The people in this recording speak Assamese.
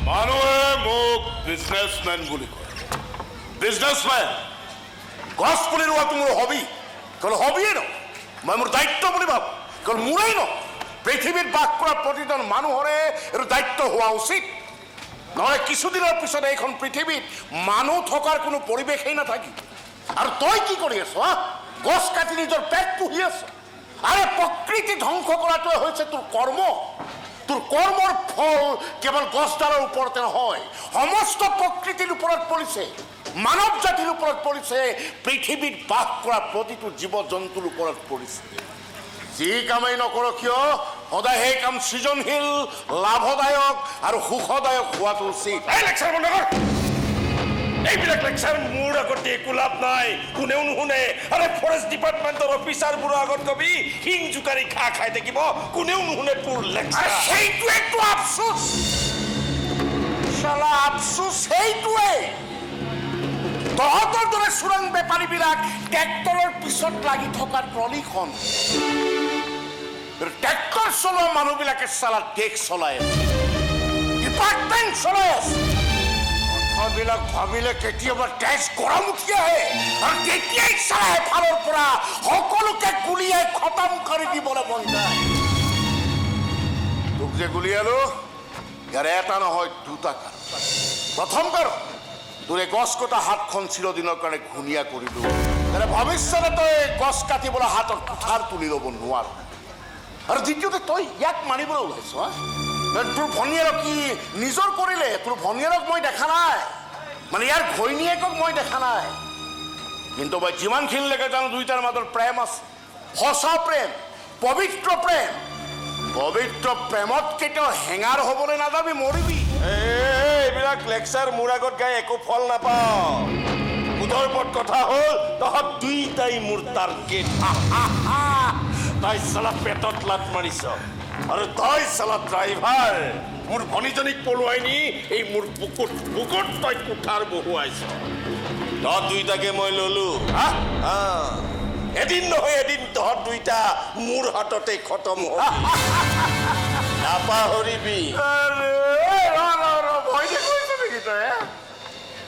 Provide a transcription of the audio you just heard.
মানুহে মোক বিজনেছমেন বুলি কয়। বিজনেছমেন। গছ পুলি ৰোৱাটো মোৰ হবি। কেৱল হবিয়ে নহয়, মই মোৰ দায়িত্ব বুলি ভাবোঁ। কেৱল মোৰেই নহয়, পৃথিৱীত বাস কৰা প্ৰতিজন মানুহৰে এইটো দায়িত্ব হোৱা উচিত। নহ'লে কিছুদিনৰ পিছত এইখন পৃথিৱীত মানুহ থকাৰ কোনো পৰিৱেশেই নাথাকিব। আৰু তই কি কৰি আছ, হা? গছ কাটি নিজৰ পেট পুহি আছ। আৰে, প্ৰকৃতি ধ্বংস কৰাটোৱে হৈছে তোৰ কৰ্ম। তোৰ কৰ্মৰ ফল কেৱল গছডালৰ ওপৰতে নহয়, সমস্ত প্ৰকৃতিৰ ওপৰত পৰিছে, মানৱ জাতিৰ ওপৰত পৰিছে, পৃথিৱীত বাস কৰা প্ৰতিটো জীৱ জন্তুৰ ওপৰত পৰিছে। যি কামেই নকৰ কিয়, সদায় সেই কাম সৃজনশীল, লাভদায়ক আৰু সুখদায়ক হোৱাটো উচিত। এই, লেকচাৰ বন্ধ কৰ। এইবিলাক লেকচাৰ মোৰ আগত দি একো লাভ নাই, কোনেও নুশুনে। আৰে, ফৰেষ্ট ডিপাৰ্টমেণ্টৰ অফিচাৰবোৰৰ আগত কবি, শিং জোকাৰি ঘাঁহ খাই থাকিব, কোনেও নুশুনে তোৰ আৰে, লেকচাৰ। সেইটোৱেতো আফচোচ, শালা, আফচোচ সেইটোৱে। তহঁতৰ দৰে চোৰাং বেপাৰীবিলাক ট্ৰেক্টৰৰ পিছত লাগি থকা ট্ৰলিখন, ট্ৰেক্টৰ চলোৱা মানুহবিলাকে চালা দেশ চলাই আছে, ডিপাৰ্টমেণ্ট চলাই আছে। কথাবিলাক ভাবিলে কেতিয়াবা তেজ গৰম উঠি আহে আৰু তেতিয়াই চালা এফালৰ পৰা সকলোকে গুলিয়াই খতম কৰি দিবলৈ মন যায়। তোক যে গুলিয়ালো, ইয়াৰ এটা নহয়, দুটা কাৰণ। প্ৰথম কাৰণ, তোৰ এই গছ কটা হাতখন চিৰদিনৰ কাৰণে ঘূণীয়া কৰিলো, যাতে ভৱিষ্যতে তই গছ কাটিবলৈ হাতত কুঠাৰ তুলি ল'ব নোৱাৰ। আৰু দ্বিতীয়তে, তই ইয়াক মাৰিবলৈ ওলাইছ, হা? তোৰ ভনীয়েৰক কি নিজৰ কৰিলে? তোৰ ভনীয়েৰক মই দেখা নাই, মানে ইয়াৰ ঘৈণীয়েকক মই দেখা নাই। কিন্তু মই যিমানখিনিলৈকে জানো, দুইটাৰ মাজত প্ৰেম আছে, সঁচা প্ৰেম, পবিত্ৰ প্ৰেম। পবিত্ৰ প্ৰেমত কেতিয়াও হেঙাৰ হ'বলৈ নাযাবি, মৰিবি। এই, এইবিলাক লেকচাৰ মোৰ আগত গাই একো ফল নাপাওঁ। মুঠৰ ওপৰত কথা হ'ল, তহঁত দুইটাই মোৰ টাৰ্গেট। তই চালা পেটত লাত মাৰিছ আৰু তই চালা ড্ৰাইভাৰ, মোৰ ভনীজনীক পলুৱাই নি এই মোৰ বুকুত বুকুত তই কুঠাৰ বহুৱাইছ। তহঁত দুইটাকে মই ললো, হা হা। এদিন নহয় এদিন তহঁত দুইটা মোৰ হাততে খতম হ'ব, নাপাহৰিবি। আৰে, ৰ ৰ ৰ, ভয় দেখুৱাইছ নেকি তই, হে?